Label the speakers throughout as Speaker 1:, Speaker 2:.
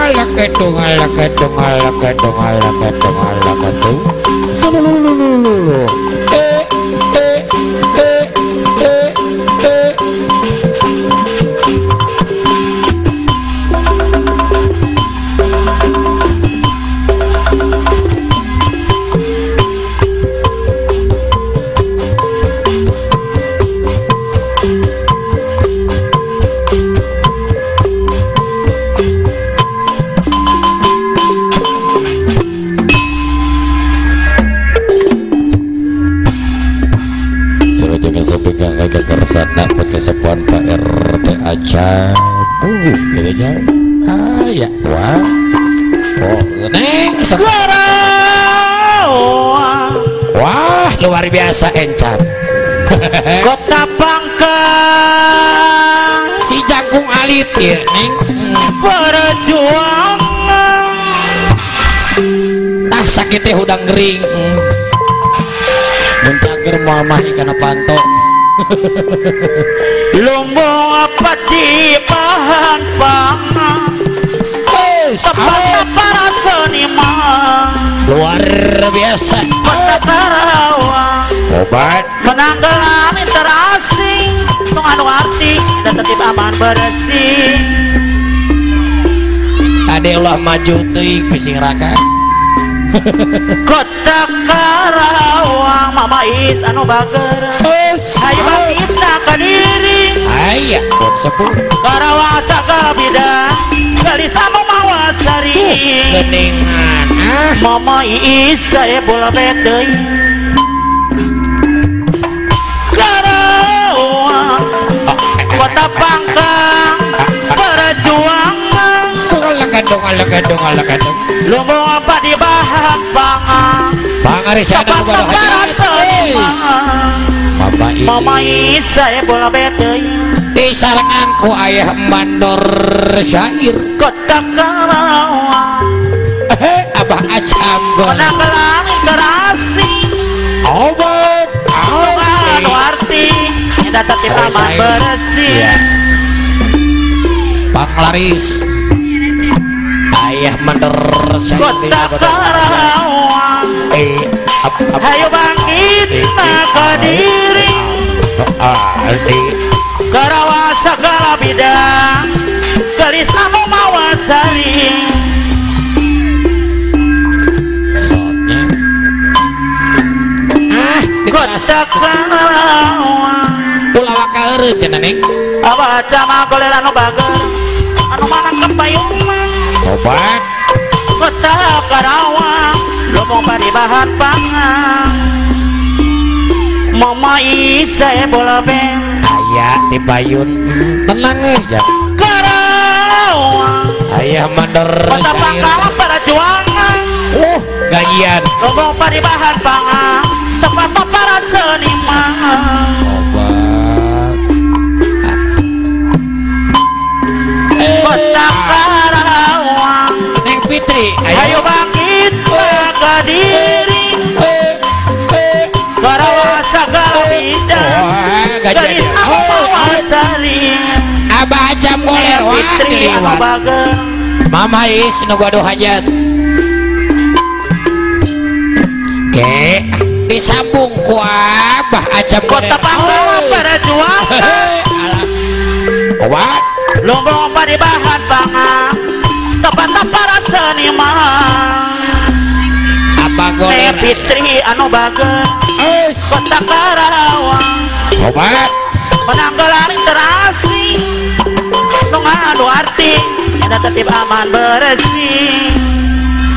Speaker 1: Alak alak alak alak alak Kekersana kesepuan Pak RT aja gitu ah ya wah oh neng wah luar biasa encan
Speaker 2: Kota Pangkang
Speaker 1: si jangkung alit ya neng
Speaker 2: perjuangan
Speaker 1: tah sakitnya hudang gering muncager moal mahi kana panto.
Speaker 2: Lumbung apa di bahan pangan sepatah para seniman
Speaker 1: luar biasa
Speaker 2: Kota Karawang
Speaker 1: obat
Speaker 2: menanggalan terasing tung anu arti dan tetip aman bersih
Speaker 1: tadi ulah maju teuing bising raka.
Speaker 2: Kota Karawang Mama Is anu bager hayu bangkitna ka diri
Speaker 1: aya bon sepuh
Speaker 2: Karawang sagala bidang gelis anu mawasari
Speaker 1: geuningan ah
Speaker 2: Mama Is saya bola deui Karawang Kota Pangkang perjuangan
Speaker 1: alakadong alakadong
Speaker 2: lumbung apa di bahan pangan
Speaker 1: pangarisana
Speaker 2: para seniman Mama Is saya bola deui
Speaker 1: disarengan ku ayah mandor syair
Speaker 2: Kota Karawang
Speaker 1: Abah Acam
Speaker 2: menanggelang terasing
Speaker 1: obat
Speaker 2: anu arti kita tetip aman bersih
Speaker 1: panglaris ayah mandor syair
Speaker 2: Kota Karawang hayu bangkit ka diri Karawang segala bidang gelis anu mawasari
Speaker 1: sotnya ah
Speaker 2: Kota Karawang
Speaker 1: ulah waka eureun cenah neng
Speaker 2: abah cama goler anu bager anu manang kepayungan
Speaker 1: obat
Speaker 2: Kota Karawang lumbung padi bahan pangan Mama Is saya bola band
Speaker 1: aya ti payun tenang aja
Speaker 2: Karawang
Speaker 1: ayah mandor
Speaker 2: Kota Pangkalan perjuangan
Speaker 1: gajian
Speaker 2: lumbung padi bahan pangan tempat para seniman
Speaker 1: obat
Speaker 2: Kota Karawang
Speaker 1: Neng Fitri
Speaker 2: ayo bangkit ka diri Karawang segala bidang gelis anu mawasari
Speaker 1: Abah Acam goler wah diliwat Mama Is nu gaduh hajat ke disambung ku Abah Acam goler
Speaker 2: Kota Pangkalan perjuangan
Speaker 1: obat
Speaker 2: lumbung padi bahan pangan tempat para seniman
Speaker 1: Abah goler
Speaker 2: Fitri anu bager Kota Karawang
Speaker 1: obat
Speaker 2: menanggalan terasing nu ngadu arti eta tetip aman bersih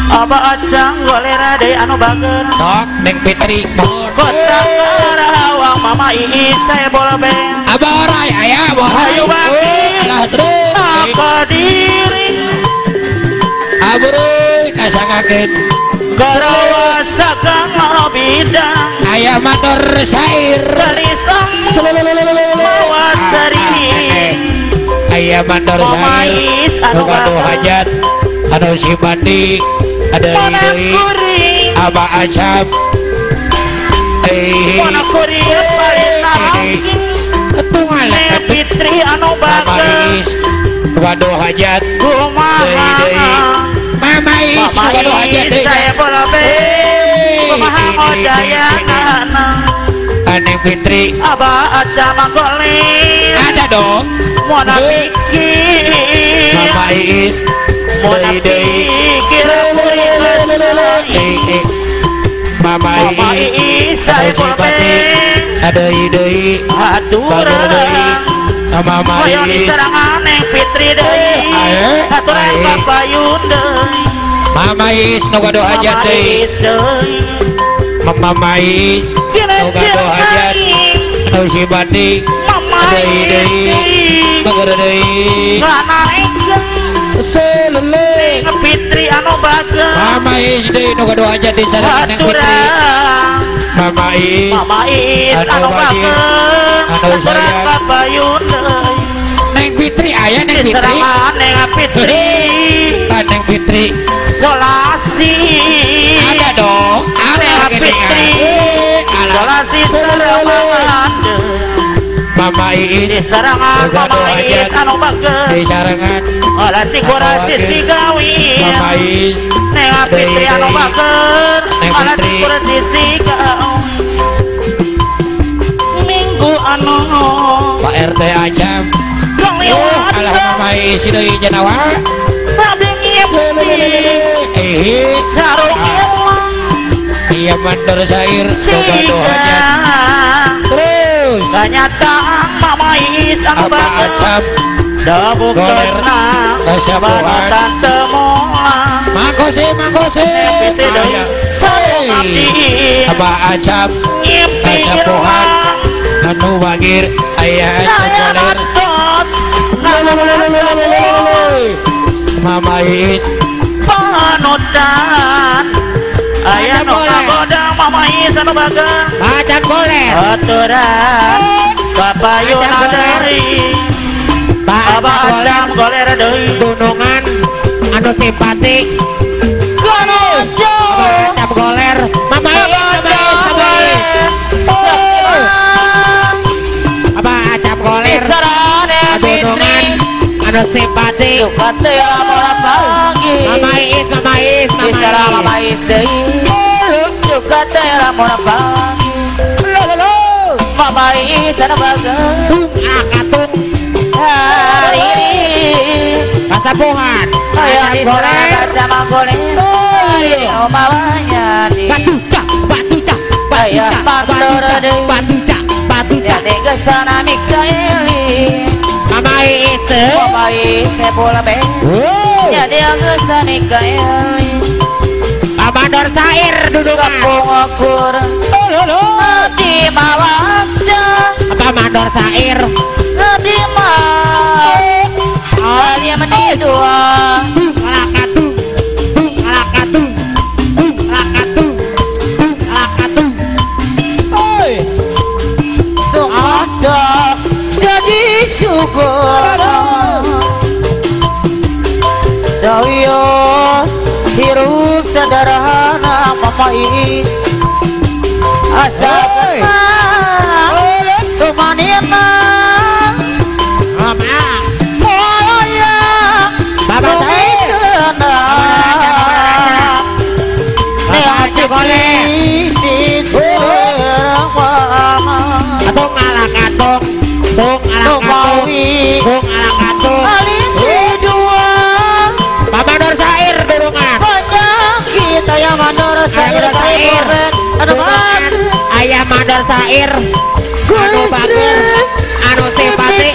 Speaker 2: Abah Acang goler deui anu bager
Speaker 1: sok Neng Fitri
Speaker 2: Kota Karawang Mama Iis saya bola band
Speaker 1: Abah orai aya abah orai
Speaker 2: hayu bangkit
Speaker 1: alah terus
Speaker 2: ka diri
Speaker 1: aburuy kasangakeun
Speaker 2: Karawang sagala bidang
Speaker 1: ayah mandor syair
Speaker 2: gelis anu mawasari
Speaker 1: ayah mandor syair nu gaduh hajat anu si Bandi ada deui Abah Acam
Speaker 2: Fitri anu bager
Speaker 1: Waduh hajat
Speaker 2: kumaha
Speaker 1: Mama Is waduh hajat deui
Speaker 2: Saepul Ben kumaha ngodayana
Speaker 1: Neng Fitri
Speaker 2: Abah Acam goler
Speaker 1: ada dong
Speaker 2: Mona pikir
Speaker 1: Mama Is
Speaker 2: Mona pikir
Speaker 1: Mama Is
Speaker 2: Saepul Ben
Speaker 1: deui deui
Speaker 2: aturan
Speaker 1: Mama Is
Speaker 2: serangan Neng Fitri deui aturan Papayun deui
Speaker 1: Mama Is nu gaduh hajat deui Mama Is nu gaduh hajat anu sibati deui deui bager deui selele
Speaker 2: Neng Fitri anu bager
Speaker 1: Mama Is deui nu gaduh hajat di sarangan Neng Fitri Mama Is
Speaker 2: Mama Is anu bager
Speaker 1: anu sayang
Speaker 2: Papayun deui
Speaker 1: Neng Fitri aya Neng Fitri
Speaker 2: diserangan Neng Fitri
Speaker 1: kan Neng Fitri
Speaker 2: Solasi
Speaker 1: ada dong
Speaker 2: Neng Fitri Solasi serangan
Speaker 1: Mama Is
Speaker 2: diserangan Mama Is anu bager
Speaker 1: diserangan
Speaker 2: olah cikurasi sigawi
Speaker 1: Mama Is
Speaker 2: Neng Fitri anu bager
Speaker 1: Neng
Speaker 2: olah
Speaker 1: Fitri
Speaker 2: cikurasi sigawi minggu anu
Speaker 1: Pak RT Acam alah Mama Is deui janawa
Speaker 2: sarung
Speaker 1: iya mandor sair gaduh hajat terus
Speaker 2: kenyataan Mama Is anu
Speaker 1: Abah Acam
Speaker 2: dabukosna
Speaker 1: kasabuhan
Speaker 2: tante mola
Speaker 1: mangkose mangkose Abah Acam kasabuhan anu bagir aya anu goler Mama Is
Speaker 2: panutan aya nu kagoda Mama Is anu bager
Speaker 3: macan goler
Speaker 2: aturan Papayun deui Abah Acam goler deui
Speaker 3: gunungan anu simpati Abah Acam goler Mama Is Mama Is Abah Acam goler gunungan anu simpati Mama Is Mama Is Mama Is
Speaker 2: Mama Is deui suka teh lamun pagi Mama Is anu bager
Speaker 3: tung akatung
Speaker 2: hari ini
Speaker 3: kasapuhan
Speaker 2: aya diserang sama goler omawanya di
Speaker 3: batu cak batu cak batu cak batu cak batu cak
Speaker 2: kesana Mikaeli
Speaker 3: Mama Is teh
Speaker 2: Mama Is Saepul Ben jadi kesana Mikaeli
Speaker 3: Mandor sair dudungan
Speaker 2: kampung akur abdi mawaja
Speaker 3: apa mandor sair
Speaker 2: abdi mah alia meni dua
Speaker 3: bung alakatung bung alakatung bung alakatung bung alakatung oi
Speaker 2: tuh ada jadi syukur sawios hirup sederhana Mama Is asa tumanina
Speaker 3: Mama
Speaker 2: moyang
Speaker 3: Bapak saya Atung ala katung tung ala katung tung ala katung Bapak Mandor sair durungan
Speaker 2: kita ya mandor sair
Speaker 3: sair ayah mandor sair anu bager anu simpati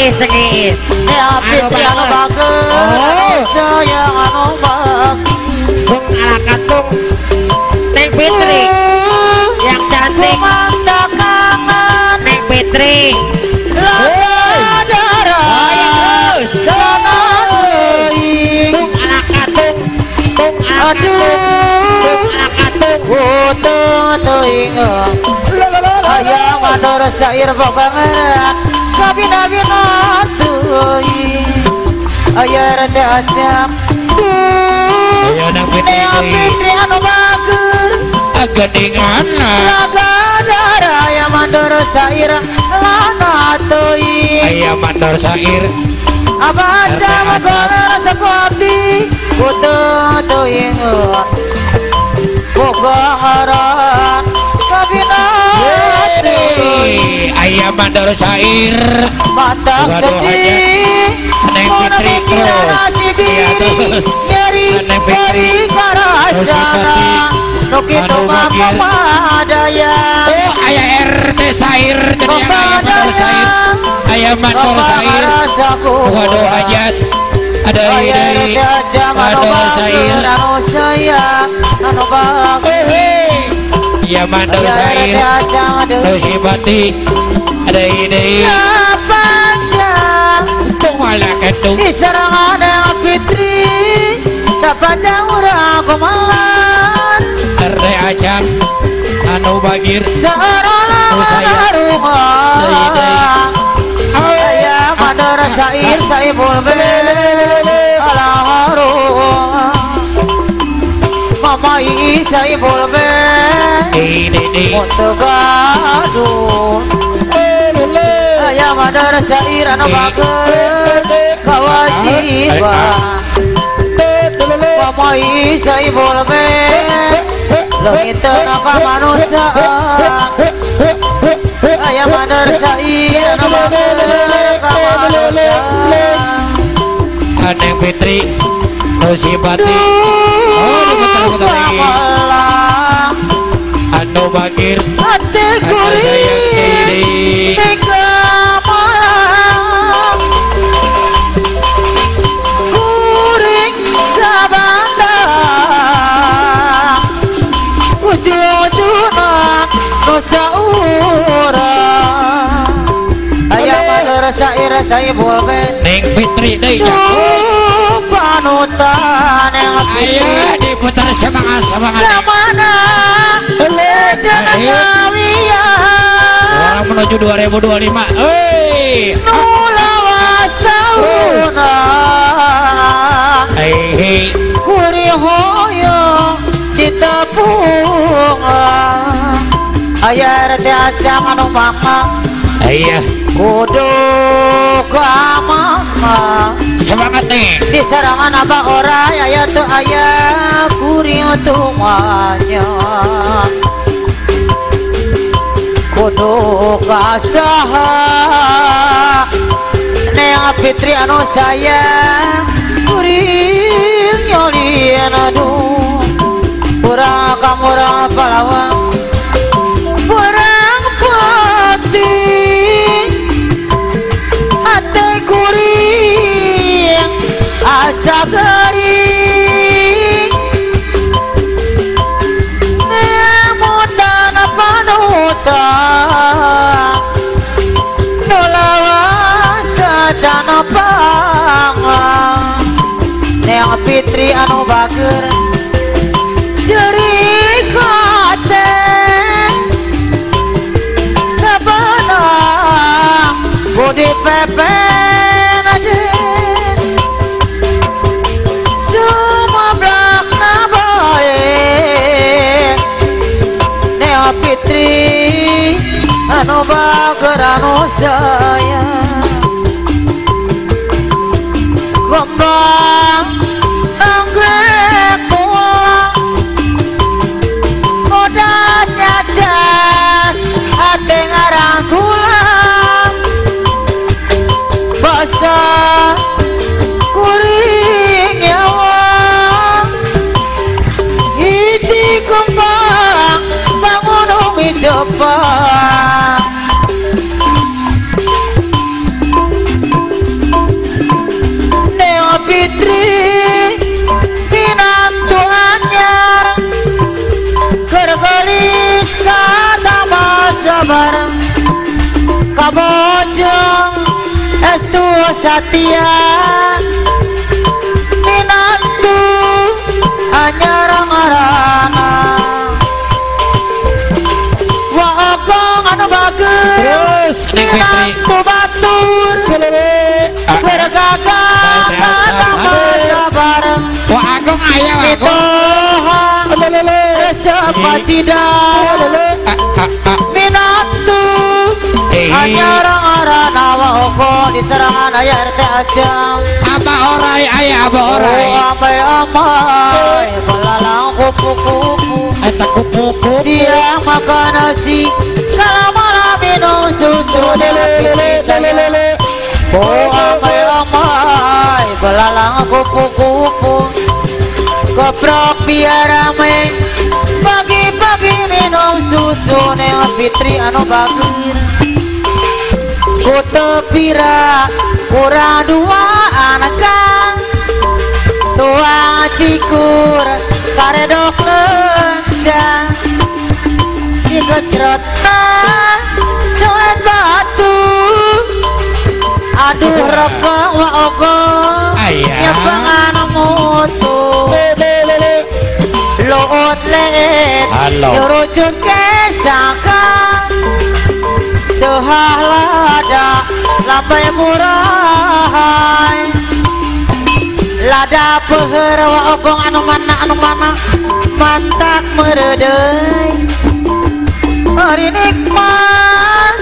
Speaker 3: Is is anu bager
Speaker 2: sayang anu bager
Speaker 3: bung ala katung Neng Fitri yang cantik Neng Fitri bung ala katung bung ala katung bung ala katung
Speaker 2: untung ayah mandor sair bogangan kabina-bina teuing ayah rada acam
Speaker 1: Ayo Neng Fitri
Speaker 2: Neng Fitri anu bager
Speaker 1: geningan
Speaker 2: laga Saudara aya mandor sair lana teuing
Speaker 1: aya mandor sair
Speaker 2: abaca magora sepati kutu teuing boga ngaran kabina teuing
Speaker 1: aya mandor sair
Speaker 2: mata sedih
Speaker 1: Neng Fitri terus iya terus
Speaker 2: nyeri
Speaker 1: Neng Fitri
Speaker 2: karasana nu kitu mah kumadaya.
Speaker 1: Oh aya RT sair jadi aya mandor sair aya mandor sair waduh hajat ada ini mandor sair ya mandor sair Nusibati ada ini
Speaker 2: di serangan yang Fitri sapanjang urang kumalas
Speaker 1: RT Acang anu bagir
Speaker 2: seorang rumah aya mandor sair saibul bel ala harum mama saibul bel untuk gaduh aya mandor sair anu bager kewajiban mama saibul bel leungit ka manusia aya mandor sair anu bager kamanusia
Speaker 1: Neng Fitri Nusibati oh diputar-putar lagi anu bagir
Speaker 2: hati kuring kuring kabandang ujung-ujungan nusa urang aya mandor sair saibul bel
Speaker 1: Neng Fitri deui
Speaker 2: panutan yang
Speaker 1: ayo diputar semangat semangat
Speaker 2: kemana
Speaker 1: orang menuju 2025 hei
Speaker 2: nulawas tauna
Speaker 1: hei
Speaker 2: kuri hoyong ditepungan aya RT Acang anu mama
Speaker 1: iya
Speaker 2: kudu kamama
Speaker 1: semangat nih
Speaker 2: di serangan abah orai aya teu aya kuring tumanya kudu kasaha Neng Fitri anu sayang kuring nyolien aduh urang kamurang palawang urang pati hate kuring asa gering nemutan panutan nu lawas tacana pangang Neng Fitri anu bager jerik hate kabanang budi pepen aden sumablak na bae Neng Fitri anu bager anu sayang gombang anggrek buang modal nyacas hate ngarang gulang basah kuring nyawa hiji kembang bangun umi Jepang Neng Fitri minantu anyar kergelis kata sabar kabojong estu satia minantu anyar ngarana wa abang anu bager
Speaker 1: terus Neng Fitri
Speaker 2: minantu batur bergagah kata sabar
Speaker 1: wa agung aya wa agung
Speaker 2: mitoha resep pacida. Anyarang arana wa ogo di serangan aya RT Ajam.
Speaker 1: Apa orai aya apa orai.
Speaker 2: Amai amai belalang kupu-kupu.
Speaker 1: Eta kupu-kupu.
Speaker 2: Siang makan nasi, kalau malam minum susu. Oh amai amai belalang kupu-kupu. Keprok biar rame, pagi-pagi minum susu. Neng Fitri anu bagir. Kutepira kurang dua anak tuang cikur karedok lencang dikecrota coet batu aduh rokok wa ogo nyebangan mutu loot leet yurucut kesaka sehah lada lambai murahai lada peher wa ogong anu mana mantak meredei hari nikmat